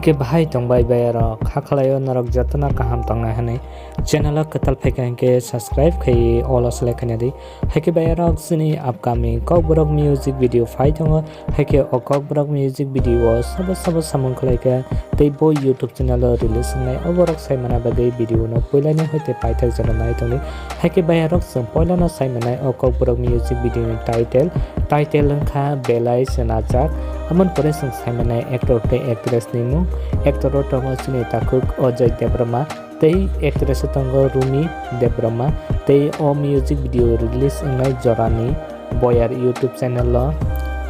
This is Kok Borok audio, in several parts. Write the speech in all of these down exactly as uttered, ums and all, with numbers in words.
Khe bahai tongbai bayarok, kha khlaio norok jotono kaham tongnai hwnwi. Channel o kwtal phaikha hinkhe subscribe khaiwi all o select khaina di. Haikhe bayarok chini upcoming Kokborok music video phai tongo. Haikhe o Kokborok music video o sabo sabo samung khlaikha tei bo YouTube channel o release wngnai, oborok saimana bagwi video no puilani hoite paithak jora nai tongdi. Haikhe bayarok chwng poilano saimanai o Kokborok music video ni title. Title wngkha Belai Swnajak. Amoni pore chwng saimanai actor tei actress ni mung. Actor o tongo chini takhuk Ajoy Debbarma tei actress o tongo Rumi Debbarma tei o music video release wngnai jorani Boyar YouTube channel o.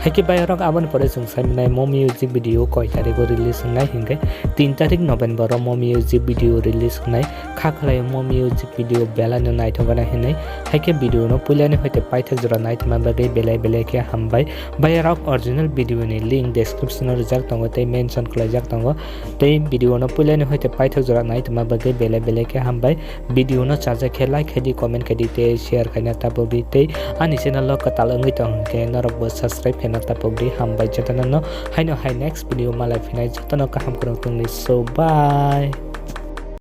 Haikhe bayarok aboni pore chwng saimanai mo music video koi tarikh o release wngnai hinkhe tin tarikh November o mo music video release wngnai. Kha khlai mo music video belai no naithok gana hinwi. Haikhe video no puilani hoite paithak jora naithokma bagwi belai belai khe hambai. Bayarok original video ni link description o rijak tongo tei mention khlaijak tongo. Tei video no puilani hoite paithak jora naithokma bagwi belai belai khe hambai. Video no chajak khe like khaidi, comment khaidi tei share khaina tapokdi tei ani channel o kwtal wngwi tong hwnkhe norokbo subscribe khaina tapokdi. Hambai jotono no haino hai next video malai phinai jotono kaham kwrwng tongdi. So bye.